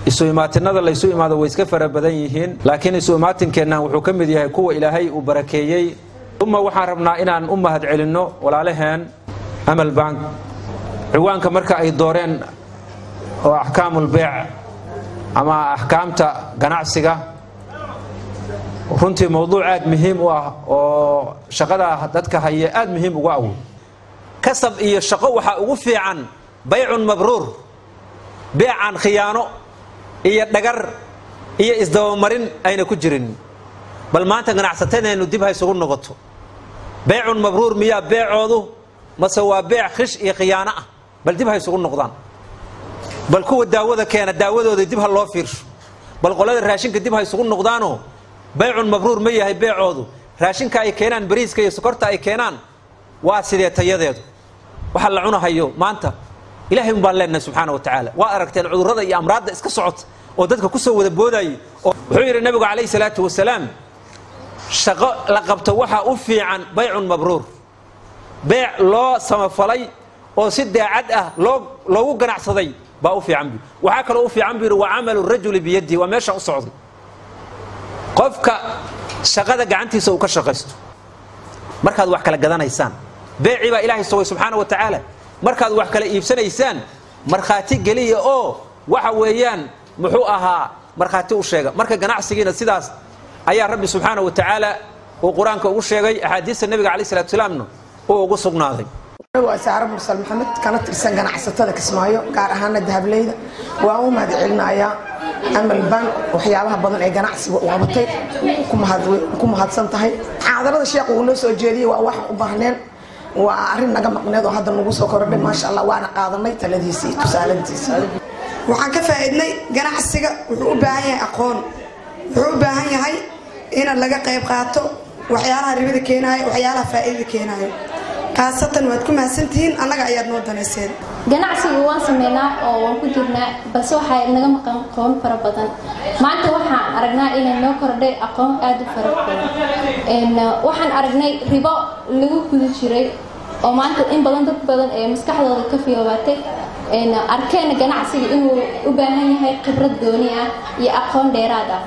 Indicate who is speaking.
Speaker 1: Isu imaatinada laysu imaado way iska fara badan yihiin, laakiin isu imaatinkeennan wuxuu ka mid yahay kuwa Ilaahay uu barakeeyey. Uma waxaan rabnaa inaan u mahad celinno walaalaheen Amal Bank, ciwaanka marka ay dooreen oo axkaamul beyc ama axkaamta ganacsiga. Runtii mowduuc aad muhiim u ah oo shaqada dadka haya aad muhiim uga awoy. Kasab iyo shaqo waxaa ugu fiican baycun mabruur, beecan khiyaano iyo dhagar iyo isdabamarin ayna ku jirin. Bal maanta ganacsatadeennu dib ha isugu noqoto: beycun mabruur miyaa beecoodu, mase waa beec khish iyo khiyaano ah? Bal dib ha isugu noqdaan. Bal kuwa daawada keena daawadooda dib ha loo fiirsho. Bal qolada raashinka dib ha isugu noqdaanoo, baycun mabruur ma yahay beecoodu? Raashinka ay keenaan, bariiska iyo sokorta ay keenaan, waa sidee tayadeedu? Waxa la cunahayo maanta Ilahay un baan leenahay subxaana wa tacaala. Waa aragteen cudurrada iyo amraadda iska socota oo dadka kusoo wada boodayay. Wuxuu yidhi Nabigu calayhi salaatu wasalaam: "Shaqo la qabto waxaa u fiican baycun mabruur, beec loo samafalay oo si daacad ah loo loogu ganacsaday baa u fiican." Bu waxaa kaloo u fiican buu yidhi: "Wa camalu rajuli biyadihi." Waa meesha u socday, qofka shaqada gacantiisa uu ka shaqaysto. Markaad wax kala gadanaysaan, beecii baa Ilaahay sugay subxaana wa tacaala, markaad wax kala iibsanaysaan markhaati geliya oo waxa weeyaan muxuu ahaa markhaati u sheega. Marka ganacsigiina sidaas ayaa Rabbi subxaana wa tacaala uu Qur-aanka ugu sheegay, axaadiista Nebiga calayh salatu salaamna uu ugu sugnaaday.
Speaker 2: Waa Saare Mursal Maxamed, kana tirsan ganacsatada Kismaayo, gaar ahaana dahableyda. Waan u mahad celinayaa Amal Bank waxyaabaha badan ee ganacsiga u qabatay, ku mahadsan tahay. Muxaadarada sheekh uu noo soo jeediyey waa waxaan u baahneen, waa arrin naga maqneed oo hadda nagu soo kordhay, maasha Allah. Waana qaadanay taladiisii, tusaalantiisii.
Speaker 3: Waxaan ka faa'iidnay ganacsiga wuxuu u baahan yahay aqoon, wuxuu u baahan yahay in laga qayb qaato waxyaalaha ribada keenaayo, waxyaalaha faa'iidada keenaayo. Khaasatan waad ku mahadsantihiin, annaga ayaad noo danayseen.
Speaker 4: Ganacsigu waan sameynaa oo waan ku jirnaa, balse waxaa naga maqan aqoon fara badan. Maanta waxaan aragnaa inay noo kordhay aqoon aada u fara badan. Waxaan aragnay ribo lagu guda jiray oo maanta in badan dad badan ee maskaxdooda ka fiyoobaatay, arkeen ganacsiga inuu u baahan yahay khibrad gooni ah iyo aqoon dheeraad ah.